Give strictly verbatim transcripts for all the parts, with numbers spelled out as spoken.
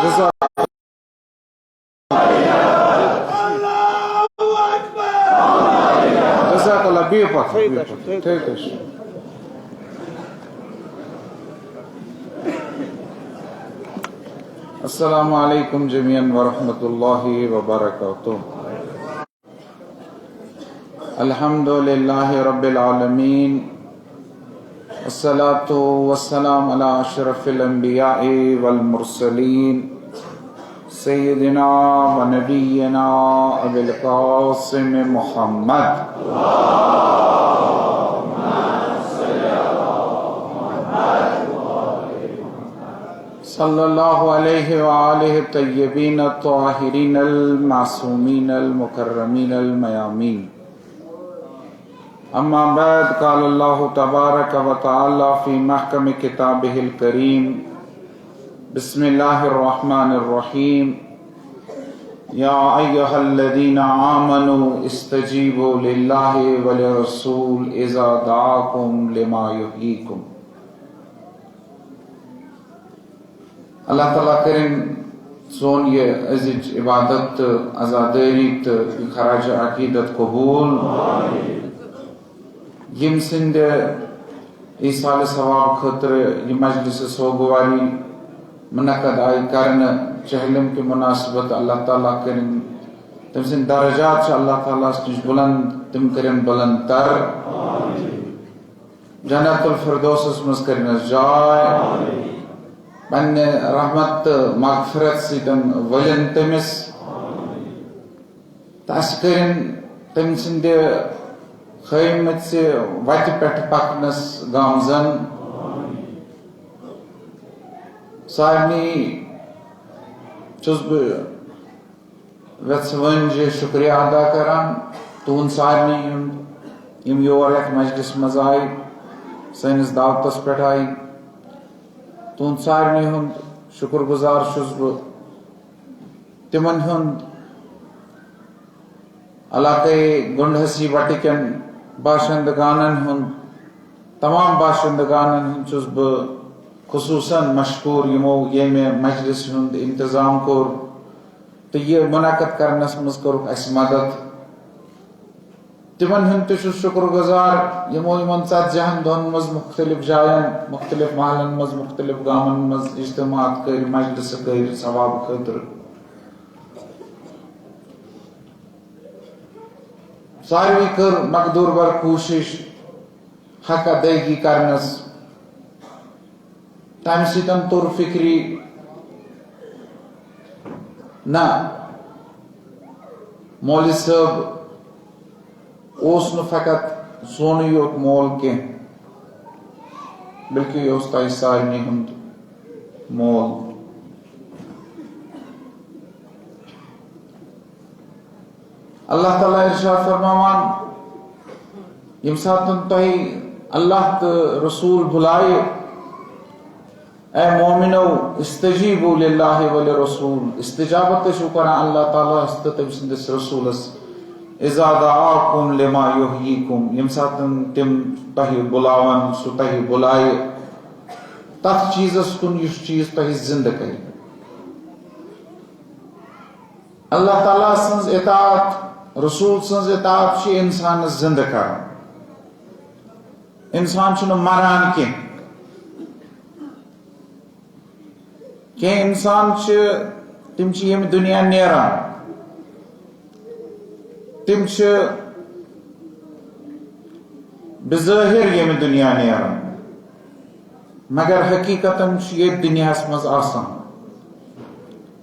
جزاک اللہ، بِہِو پَتھَر، بِہِو پَتھَر۔ ٹھیٖک حظ چھُ۔ السلام علیکم جميعا ورحمۃ اللہ وبرکاتہ۔ الحمد لله رب العالمين، والصلاة والسلام على أشرف الأنبياء والمرسلين، سيدنا ونبينا أبي القاسم محمد صلى الله عليه وآله الطيبين الطاهرين المعصومين المكرمين الميامين. أما بعد، قال الله تبارك وتعالى في محكم كتابه الكريم: بسم الله الرحمن الرحيم. يا أيها الذين آمنوا استجيبوا لله وللرسول إذا دعاكم لما يحييكم. اللہ تعالیٰ کٔرِن سون یہِ أزِچ عبادت تہٕ عزادٲری تہٕ یہِ خراج عقیدت قبوٗل۔ ییٚمہِ سٕنٛدِ ایصال ثواب خٲطرٕ یہِ مجلس سوگواری منعقد آیہِ کرنہٕ، جہلم کہِ مناسبت، اللہ تعالیٰ کٔرِن تٔمۍ سٕنٛدۍ درجات چھِ اللہ تعالیٰ ہَس نِش بُلند، تِم کٔرِن بُلند تر۔ جنت الفردوسس منٛز کٔرنس جاے، پننہِ رحمت تہٕ مغفرت سۭتۍ ؤلِن تٔمِس، تہٕ اسہِ کٔرِن تٔمۍ سٕنٛدِ ہٲومٕژِ وتہِ پٮ۪ٹھ پکنس گامزن۔ سارنٕے چھُس بہٕ وٮ۪ژھٕ وٲنجہِ شُکریہ ادا کران تُہُنٛد سارنٕے ہُنٛد، یِم یور یَتھ مجلس منٛز آیہِ، سٲنِس دعوتس پٮ۪ٹھ آیہِ۔ تُہُنٛد سارنٕے ہُنٛد شُکر گُزار چھُس بہٕ۔ تِمن ہُنٛد، علاقے گنڈہسی وٹہٕ کٮ۪ن باشندگانن ہُنٛد، تمام باشندگانن ہُنٛد چھُس بہٕ خصوصاً مشکور، یِمو ییٚمہِ مجلس ہُنٛد انتظام کوٚر تہٕ یہِ منعقد کرنس منٛز کوٚرُکھ اسہِ مدد۔ تِمن ہُنٛد تہِ چھُس شُکر گُزار، یِمو یِمن ژتجی ہن دۄہن منٛز مُختٔلِف جاین، مُختٔلِف محلن منٛز، مُختٔلِف گامن منٛز اجتماعات کٔرۍ، مجلسہٕ کٔرۍ ثواب خٲطرٕ۔ ساروی کٔر مقدور بر کوٗشش حق ادٲیگی کرنس۔ تمہِ سۭتۍ توٚر فکری، نہ، مولوی صٲب اوس نہٕ فقط سونُے یوت مول کینٛہہ، بلکہِ یہِ اوس تۄہہِ سارنٕے ہُنٛد مول۔ اللہ تعالیٰ ارشاد فرماوان، ییٚمہِ ساتہٕ تۄہہِ اللہ تہٕ رسول بُلایہِ، اے مومنو، استجیبوا للہ وللرسول، استجابت ٲسِو کران اللہ تعالیٰ ہس تہٕ تٔمۍ سٕنٛدِس رسولس، اذا دعاکم لما یحییکم، ییٚمہِ ساتہٕ تِم تۄہہِ بُلاون، سُہ تۄہہِ بُلایہِ تتھ چیٖزس کُن یُس چیٖز تۄہہِ زندٕ کرِ۔ اللہ تعالیٰ سٕنٛز اطاعت، رسول سٕنٛز اطاعت چھِ انسانس زندٕ کران۔ انسان چھُنہٕ مران کینٛہہ۔ کینٛہہ انسان چھِ، تِم چھِ ییٚمہِ دُنیا نیران، تِم چھِ بظٲہِر ییٚمہِ دُنیا نیران، مگر حقیقتاً چھُ ییٚتھۍ دُنیاہَس منٛز آسان،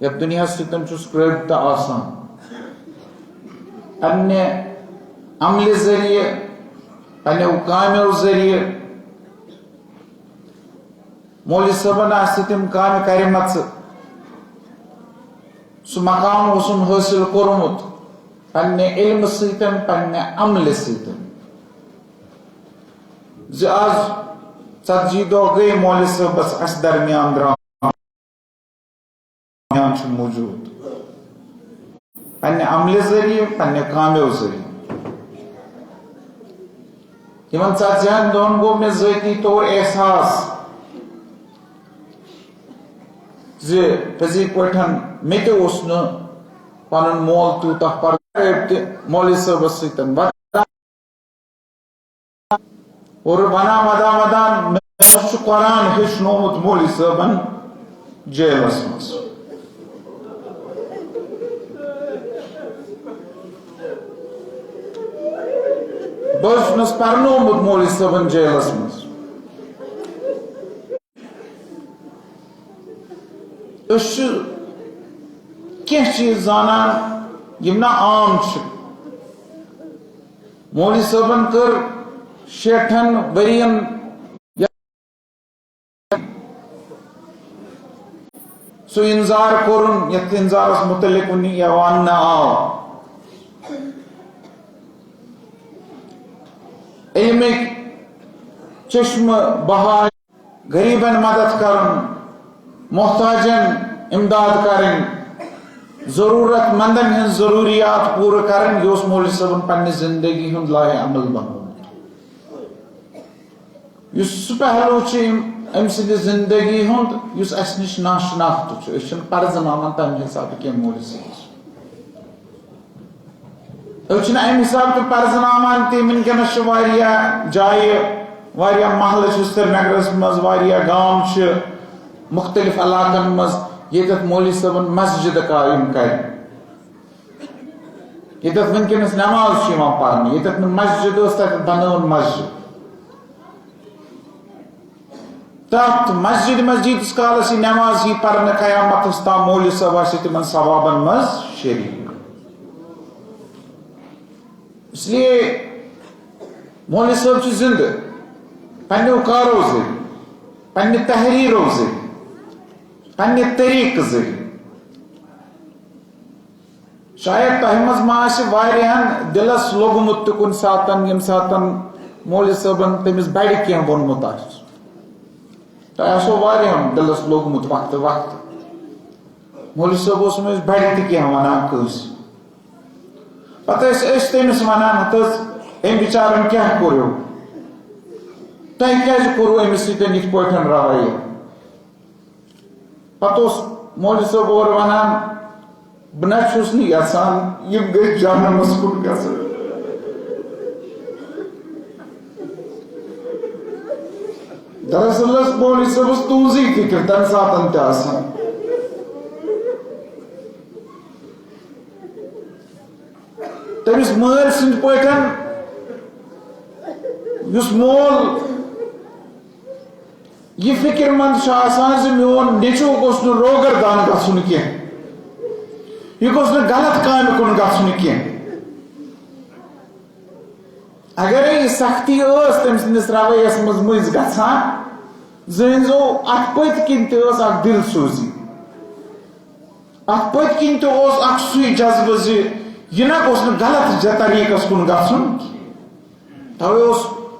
یَتھ دُنیاہَس سۭتۍ چھُس رٲبطہٕ آسان۔ پننہِ عملہِ ذٔریعہٕ، پننیو کامیو ذٔریعہٕ، مولوی صٲبن آسہِ تِم کامہِ کرِمژٕ، سُہ مقام اوسُن حٲصِل کوٚرمُت پننہِ علمہٕ سۭتۍ، پننہِ عملہِ سۭتۍ، زِ آز ژتجی دۄہ گٔے مولوی صٲبس اسہِ درمیان درٛامٕتۍ۔ درمیان چھُ موجود۔ پننہِ عملہِ ذٔریعہٕ، پننہِ کامیو ذٔریعہٕ۔ یِمن ژتجی ہن دۄہن گوٚو مےٚ ذٲتی طور احساس، زِ پٔزی پٲٹھۍ مےٚ تہِ اوس نہٕ پنُن مول تیوٗتاہ پرٕ تہِ مولوی صٲبس سۭتۍ وۄتھان اور ونان ودان ودان، مےٚ اوس چھُ قرآن ہیٚچھنومُت مولوی صٲبن جیلس منٛز۔ بہٕ اوسُس پرنومُت مولوی صٲبن جیلس منٛز۔ أسۍ چھِ کینٛہہ چیٖز زانان یِم نہٕ عام چھِ۔ مولوی صٲبن کٔر شیٹھن ؤرین سُہ انذار کوٚرُن یتھ انذارس متعلق وُنہِ یہِ وننہٕ آو۔ علمٕکۍ چشمہٕ بہا، غریبن مدد کرُن، محتاجن امداد کرٕنۍ، ضرورت مندن ہٕنٛز ضروریات پوٗرٕ کرٕنۍ، یہِ اوس مولوی صٲبن پننہِ زندگی ہُنٛد لائحہ عمل بنومُت۔ یُس سُہ پہلو چھُ أمۍ، أمۍ سٕنٛدِ زندگی ہُنٛد یُس اَسہِ نِش ناشناخت چھُ، أسۍ چھِنہٕ پرزٕناوان تَمہِ حسابہٕ کینٛہہ مولوی صٲبَس۔ أسۍ چھِنہٕ اَمہِ حسابہٕ تہِ پرزٕناوان تہِ۔ وٕنکیٚنَس چھِ واریاہ جایہِ، واریاہ محلہٕ چھِ سرینگرَس منٛز، واریاہ گام چھِ مُختٔلِف علاقَن منٛز، ییٚتٮ۪تھ مولوی صٲبَن مسجد قٲیِم کَرِ۔ ییٚتٮ۪تھ وٕنکیٚنَس نماز چھِ یِوان پرنہٕ، ییٚتٮ۪تھ نہٕ مسجد ٲس، تَتٮ۪تھ بنٲوٕن مسجد۔ تَتھ مسجد منٛز ییٖتِس کالَس یہِ نماز یی پرنہٕ قیامتَس تام، مولوی صٲب آسہِ تِمن ثوابن منٛز شریٖک۔ اس لیے مولوی صٲب چھِ زِندٕ، پننیو کارو ذٔریعہٕ، پننہِ تحریرو ذٔریعہٕ، پننہِ طریٖقہٕ ذٔریعہٕ۔ شاید تۄہہِ منٛز ما آسہِ واریاہن دِلس لوٚگمُت تہِ کُنہِ ساتن، ییٚمہِ ساتن مولوی صٲبن تٔمِس بڑِ کینٛہہ ووٚنمُت آسہِ۔ تۄہہِ آسیو واریاہن دِلس لوٚگمُت وقتہٕ وقتہٕ۔ مولوی صٲب اوس أمِس بڑِ تہِ کینٛہہ ونان کٲنٛسہِ۔ پتہٕ ٲسۍ أسۍ تٔمِس ونان، "ہتہٕ حظ، أمۍ بِچارن کیٛاہ کوٚرُو؟ تۄہہِ کیٛازِ کوٚرُو أمِس سۭتۍ یِتھ پٲٹھۍ رویہ؟" پتہٕ اوس مولوی صٲب اورٕ ونان، "بہٕ نہ چھُس نہٕ یژھان یِم گٔژھۍ جہنمس کُن گژھٕنۍ۔" دراصل ٲس مولوی صٲبس تُہنٛزٕے فکر تمہِ ساتن تہِ آسان۔ تٔمِس مٲلۍ سٕنٛدۍ پٲٹھۍ، یُس مول یہِ فِکر مند چھُ آسان زِ میون نیٚچُو گوٚژھ نہٕ روگردان گژھُن کینٛہہ، یہِ گوٚژھ نہٕ غلط کامہِ کُن گژھُن کینٛہہ۔ اگرے یہِ سختی ٲس تٔمۍ سٕنٛدِس رویَس منٛز مٔنٛزۍ گژھان، زٔہنۍ زو اَتھ پٔتۍ کِنۍ تہِ ٲس اکھ دِل سوزی۔ اَتھ پٔتۍ کِنۍ تہِ اوس اکھ سُے جذبہٕ زِ یہِ نہ گوٚژھ نہٕ غلط ج-، طریٖقس کُن گژھُن۔ توے اوس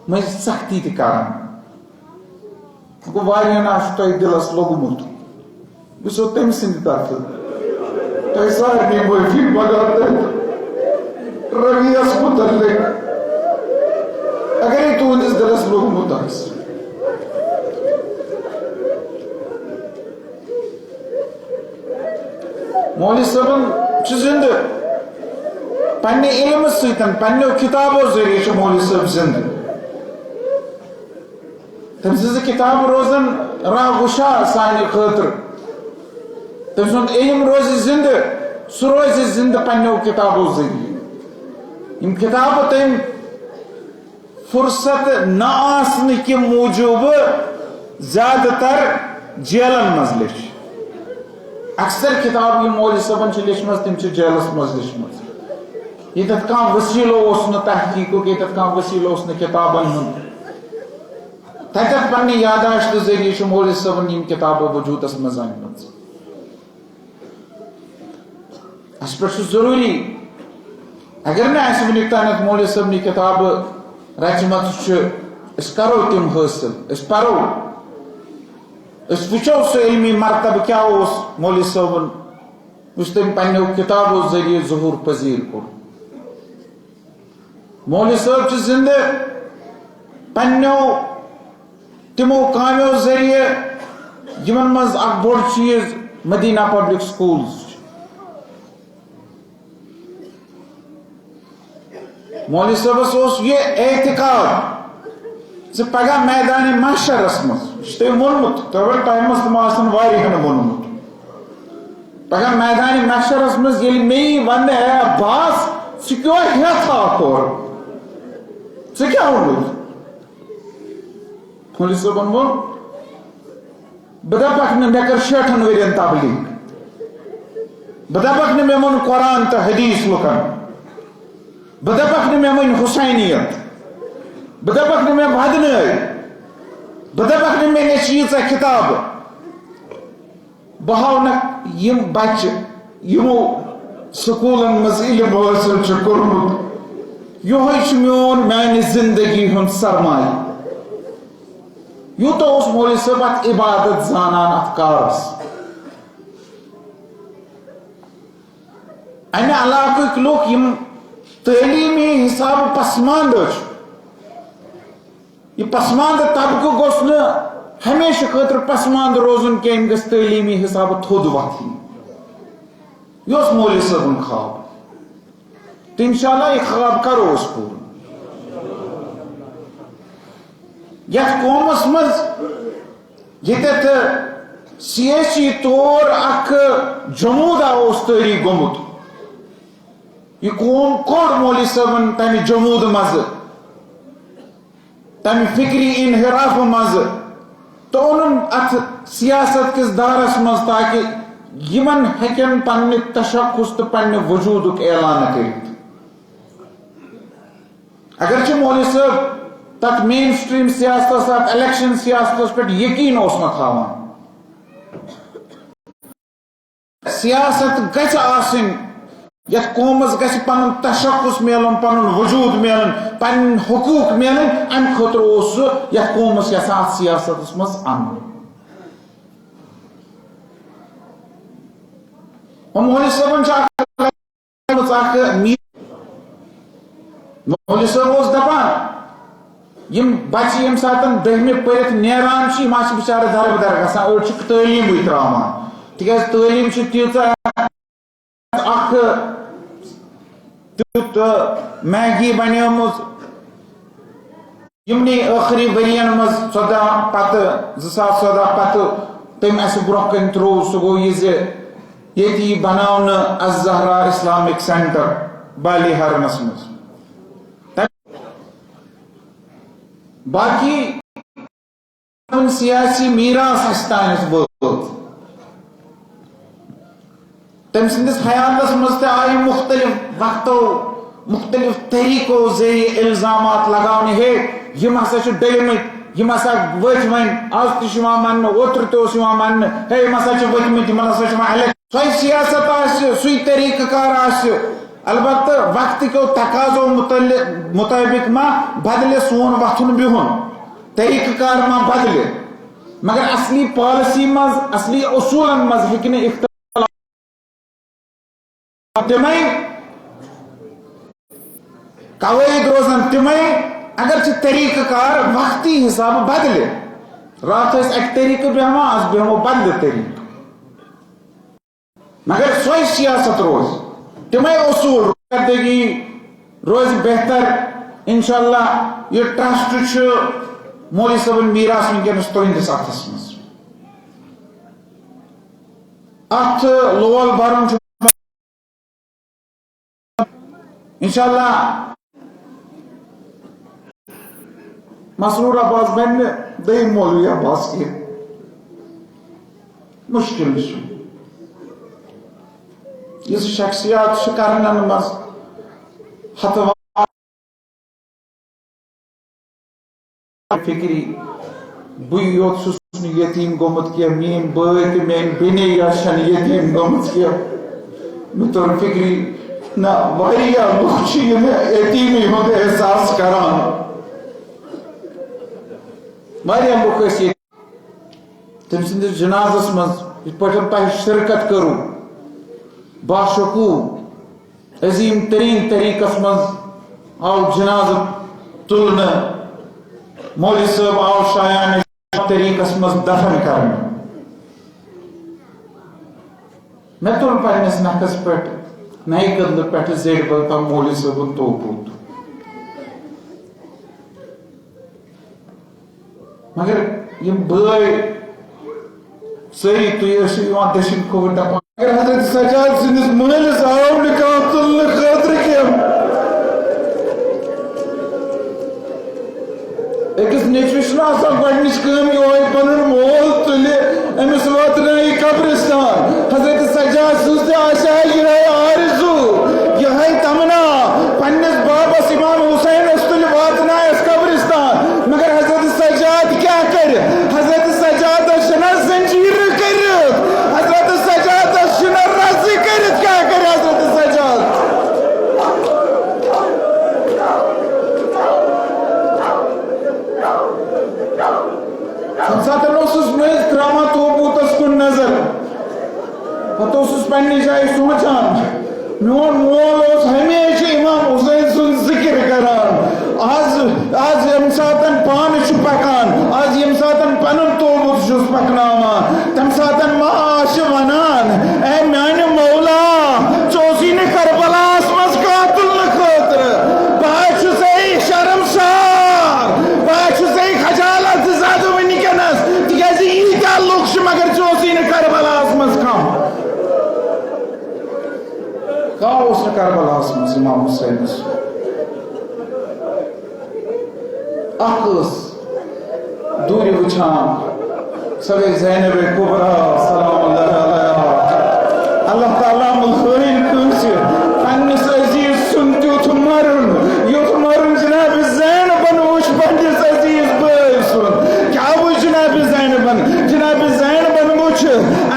مٔنٛزۍ سختی تہِ کران۔ گوٚو واریاہن آسہِ تۄہہِ دِلس لوٚگمُت۔ بہٕ چھُسو تٔمۍ سٕنٛدِ طرفہٕ تۄہہِ سارنٕے معٲفی منٛگان تٔتھۍ رویس مُتعلق، اگرے تُہنٛدِس دِلس لوٚگمُت آسہِ۔ مولوی صٲبن چھُ زِندٕ، پننہِ علمہٕ سۭتۍ، پننیو کِتابو ذٔریعہٕ چھُ مولوی صٲب زِندٕ۔ تٔمۍ سٕنٛزٕ کِتابہٕ روزن راہ گُشا سانہِ خٲطرٕ۔ تٔمۍ سُنٛد علم روزِ زِندٕ، سُہ روزِ زِندٕ پننیو کِتابو ذٔریعہٕ۔ یِم کِتابہٕ تٔمۍ فرصت نہ آسنہٕ کہِ موٗجوٗبہٕ زیادٕ تر جیلن منٛز لیٚچھ۔ اکثر کِتاب یِم مولوی صٲبن چھِ لیچھمژ، تِم چھِ جیلس منٛز لیچھمژ۔ ییٚتٮ۪تھ کانٛہہ وسیلہٕ اوس نہٕ تحقیقُک، ییٚتٮ۪تھ کانٛہہ وسیلہٕ اوس نہٕ کِتابن ہُنٛد، تتٮ۪تھ پننہِ یاداشتہٕ ذٔریعہٕ چھِ مولوی صٲبن یِم کِتابہٕ وجودس منٛز انِمژٕ۔ اَسہِ پٮ۪ٹھ چھُ ضروٗری، اگر نہٕ اَسہِ وٕنیُک تامَتھ مولوی صٲبنہِ کِتابہٕ رچمژٕ چھِ، أسۍ کرو تِم حٲصِل، أسۍ پرو، أسۍ وٕچھو سُہ علمی مرتبہٕ کیٛاہ اوس مولوی صٲبُن، یُس تٔمۍ پننیو کِتابو ذٔریعہٕ ظہوٗر پذیٖر کوٚر۔ مولوی صٲب چھِ زِندٕ، پننیو تِمو کامیو ذٔریعہٕ یِمن منٛز اکھ بوٚڑ چیٖز مدینہ پبلک سکولز چھِ۔ مولوی صٲبس اوس یہِ اعتقاد زِ پگاہ میدانِ محشرس منٛز، یہِ چھُ تۄہہِ ووٚنمُت، تۄہہِ ووٚن، تۄہہِ منٛز تہِ ما آسن واریاہن ووٚنمُت، پگاہ میدانِ محشرس منٛز ییٚلہِ مےٚ یی وننہٕ، "اے عباس، ژٕ کیٛاہ ہٮ۪تھ آکھ اورٕ؟ ژٕ کیٛاہ ووٚنُتھ؟" مولوی صٲبن ووٚن، بہٕ دپکھ نہٕ مےٚ کٔر شیٹھن ؤرین تبلیغ۔ بہٕ دپکھ نہٕ مےٚ ووٚن قرآن تہٕ حدیث لُکن۔ بہٕ دپکھ نہٕ مےٚ ؤنۍ حسینیت۔ بہٕ دپکھ نہٕ مےٚ ودنٲے۔ بہٕ دپکھ نہٕ مےٚ لیچھ ییٖژاہ کِتابہٕ۔ بہٕ ہاونکھ یِم بچہٕ یِمو سکوٗلن منٛز علم حٲصِل چھُ کوٚرمُت۔ یِہوٚے چھُ میون، میانہِ زندگی ہُنٛد سرمایہِ۔ یوٗتاہ اوس مولوی صٲب اتھ عبادت زانان، اتھ کارس۔ امہِ علاقٕکۍ لُکھ یِم تعلیٖمی حسابہٕ پسماندٕ چھِ، یہِ پسماندٕ طبقہٕ گوٚژھ نہٕ ہمیشہٕ خٲطرٕ پسماندٕ روزُن کینٛہہ، أمۍ گژھِ تعلیٖمی حسابہٕ تھوٚد وۄتھُن۔ یہِ اوس مولوی صٲبُن خواب۔ تہٕ انشاءاللہ یہِ خواب کرو أسۍ پوٗرٕ۔ یتھ قومس منٛز ییٚتٮ۪تھ سیٲسی طور اکھ جموٗدا اوس طٲری گوٚمُت، یہِ قوم کوٚڑ مولوی صٲبن تمہِ جموٗدٕ منٛزٕ، تمہِ فکری انحرافہٕ منٛزٕ تہٕ اوٚنُن اتھ سیاست کِس دارس منٛز، تاکہِ یِمن ہیٚکن پننہِ تشخص تہٕ پننہِ وجوٗدُک اعلان کٔرِتھ۔ اگرچہِ مولوی صٲب تتھ مین سٹریم سیاستس، تتھ الیکشن سیاستس پٮ۪ٹھ یقین اوس نہٕ تھاوان، سیاست گژھِ آسٕنۍ، یتھ قومس گژھِ پنُن تشخص میلُن، پنُن وجود میلُن، پنٕنۍ حقوق میلٕنۍ، امہِ خٲطرٕ اوس سُہ یتھ قومس یژھان اتھ سیاستس منٛز انُن۔ مولوی صٲبن چھِ اکھ، اکھ می-، مولوی صٲب اوس دپان، یِم بچہِ ییٚمہِ ساتہٕ دٔہمہِ پٔرِتھ نیران چھِ، یِم آسہِ بِچارٕ دربٕدر گژھان، أڑۍ چھِ تعلیٖمٕے ترٛاوان۔ تِکیٛازِ تعلیٖم چھِ تیٖژاہ اکھ تیُتھ میگی بنیمٕژ، یِمنٕے ٲخری ؤرین منٛز، ژۄداہ پتہٕ، زٕ ساس ژۄداہ پتہٕ، تٔمۍ اَسہِ برٛونٛہہ کنہِ ترٛوو، سُہ گوٚو یہِ زِ ییٚتہِ یی بناونہٕ الزہرا اسلامک سینٹر بالی ہرنس منٛز۔ باقی سیاسی میراث اَسہِ تانٮ۪تھ وٲژ۔ تٔمۍ سٕنٛدِس حیاتس منٛز تہِ آیہِ مُختٔلِف وقتو، مُختٔلِف طریٖقو ذٔریعہٕ الزامات لگاونہٕ، ہے، یِم ہسا چھِ ڈٔلۍمٕتۍ، یِم ہسا ؤتھۍ وۄنۍ، از تہِ چھُ یِوان وننہٕ، اوترٕ تہِ اوس یِوان وننہٕ، ہے، یِم ہسا چھِ ؤتھۍمٕتۍ، یِمن ہسا چھِ وۄنۍ الگ۔ سۄے سیاست آسہِ، سُے طریٖقہٕ کار آسہِ، البتہٕ وقتہٕ کیو تقاضو متعلق، مطٲبق ما بدلہِ سون وۄتھُن بِہُن، طریٖقہٕ کار ما بدلہِ، مگر اصلی پالیسی منٛز، اصلی اصوٗلن منٛز ہیٚکہِ نہٕ اختلاف۔ تِمے قواعد روزن تِمے، اگرچہِ طریٖقہٕ کار وقتی حسابہٕ بدلہِ۔ راتھ ٲسۍ اکہِ طریٖقہٕ بیٚہوان، از بیٚہمو بدلہِ طریٖقہٕ۔ مگر سۄے سیاست روزِ، تِمے اصوٗل، کارکردگی روزِ بہتر۔ انشاءاللہ یہِ ٹرسٹ چھُ مولوی صٲبُن میراث وٕنکیٚنس تُہنٛدِس اتھس منٛز۔ اتھ لول برُن چھُ انشاءاللہ۔ مسرور عباس بنہِ نہٕ دوٚیِم مولوی عباس کینٛہہ۔ مشکل چھُ۔ یِژھ شخصیات چھِ کرنن منٛز ہتہٕ وادٕ فکری۔ بٕے یوت چھُس نہٕ یتیٖم گوٚمُت کینٛہہ، میٲنۍ بٲے تہٕ میٲنۍ بیٚنے یۄس چھَنہٕ یتیٖم گٔمٕژ کینٛہہ۔ مےٚ توٚر فکری، نہ، واریاہ لُکھ چھِ یِم یتیٖمی ہُنٛد احساس کران۔ واریاہ لُکھ ٲسۍ ییٚتہِ۔ تٔمۍ سٕنٛدِس جنازس منٛز یِتھ پٲٹھۍ تۄہہِ شرکت کٔرٕو، باشکوہ عظیٖم تریٖن طریٖقس منٛز آو جنازٕ تُلنہٕ، مولوی صٲب آو شایان طریٖقس منٛز دفن کرنہٕ۔ مےٚ تُل پننِس نکھس پٮ۪ٹھ نَیہِ کٔدلہٕ پٮ۪ٹھٕ زیٚڈِ بل تام مولوی صٲبُن توبوٗت۔ مگر یِم بٲے سٲری، تُہۍ ٲسِو یِوان دٔچھِنۍ کھووٕرۍ دپان، مگر حضرت سجاد سٕنٛدِس مٲلِس آو نہٕ کانٛہہ تُلنہٕ خٲطرٕ کینٛہہ۔ أکِس نیٚچوِس چھُنہٕ آسان گۄڈٕنِچ کٲم یِہوٚے پنُن مول تُلہِ، أمِس واتنایہِ قبرستان۔ حضرت سجاد سٕنٛز تہِ آسہِ ہا یِہوٚے آرزوٗ، یِہوٚے تمنا، پننِس بابس امام حسینس تُلہِ واتنایس قبرستان۔ مگر حضرت سجاد کیٛاہ کرِ؟ حضرت سجادس چھِنہ زنجیٖرٕ کٔرِتھ، حضرت سجادس چھِنہ رزٕ کٔرِتھ، کیٛاہ کرِ حضرت سجاد؟ تَمہِ ساتہٕ اوسُس مٔنٛزۍ ترٛاوان توبوٗتس کُن نظر۔ پتہٕ اوسُس پننہِ جایہِ سونٛچان، میون مول اوس ہمیشہِ امام حسین سُنٛد ذِکِر کران۔ از، از ییٚمہِ ساتہٕ پانہٕ چھُ پکان، از ییٚمہِ ساتہٕ پنُن توبوٗت چھُس پکناوان، تَمہِ ساتہٕ ما آسہِ ونان، اے میانہِ مولا، ژٕ اوسُے نہٕ کربلاہس منٛز قاتل نہٕ خٲطرٕ؟ بہٕ حظ چھُسے شرمسار، بہٕ حظ چھُسے خجالت زدٕ وٕنکیٚنس، تِکیازِ ییٖتیٛاہ لُکھ چھِ، مگر ژٕ اوسُے نہٕ کربلاہس منٛز کانٛہہ۔ کانٛہہ اوس نہٕ کربلاہس منٛز امام حسینس۔ اکھ ٲس دوٗرِ وٕچھان، سۄ گٔے زینب کبریٰ سلام اللہ علیہا۔ اللہ تعالیٰ مہٕ ہٲیِن کٲنٛسہِ پننِس عزیز سُنٛد تیُتھ مرُن، یُتھ مرُن۔ جناب زینبن وٕچھ پننِس عزیز بٲے سُنٛد۔ کیٛاہ وٕچھ جناب زینبن؟ جناب زینبن وٕچھ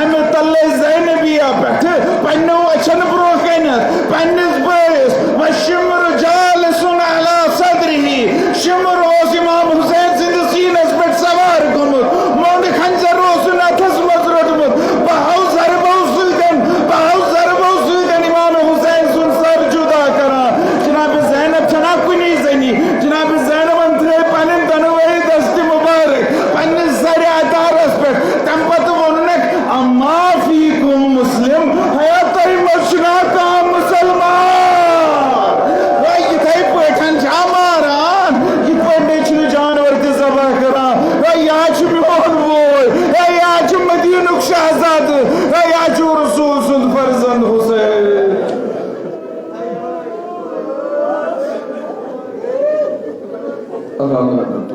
امہِ تلے زینبیہ پٮ۪ٹھٕ پننیو أچھن برٛونٛہہ کنٮ۪تھ پننِس بٲیِس، وَالشِّمْرُ جَالِسٌ عَلَىٰ صَدْرِهِ، شِمر اوس امام حسین سٕنٛدِس سیٖنس پٮ۪ٹھ سوار گوٚمُت، موٚنٛڈ خنجر اوسُن اتھس منٛز روٚٹمُت، بہو ضربو سۭتۍ، بہو ضربو سۭتۍ امام حسین سُنٛد سر جدا کران۔ جناب زینب چھنا کُنی زٔنی، جناب زینبن ترٲے پنٕنۍ دۄنوے دستہِ مبارک پننِس زرِ عطارس پٮ۪ٹھ، تمہِ پتہٕ ووٚنُن، اما فیکم مسلم، ہیا تۄہہِ منٛز چھُنا کانٛہہ مُسلمان؟ ہے، یِتھے پٲٹھۍ چھا ماران؟ یِتھ پٲٹھۍ بیٚیہِ چھُنہٕ جانور تہِ ذبح کران۔ ہے، یا چھُ میون بوے، ہے، یا چھُ مدینُک شہزادٕ، ہے، یا چھُ رسول سُنٛد فرزند حسین۔ اللہ اللہ اللہ اللہ۔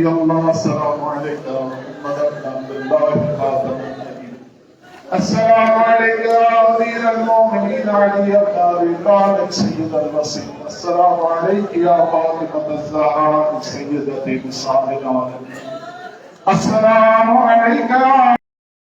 الله، السلام عليك يا محمد بن عبد الله خاتم النبي. السلام عليك يا أمير المؤمنين علي بن أبي طالب سيد الرسول. السلام عليك يا فاطمة الزهراء سيدة نساء العالمين. السلام عليك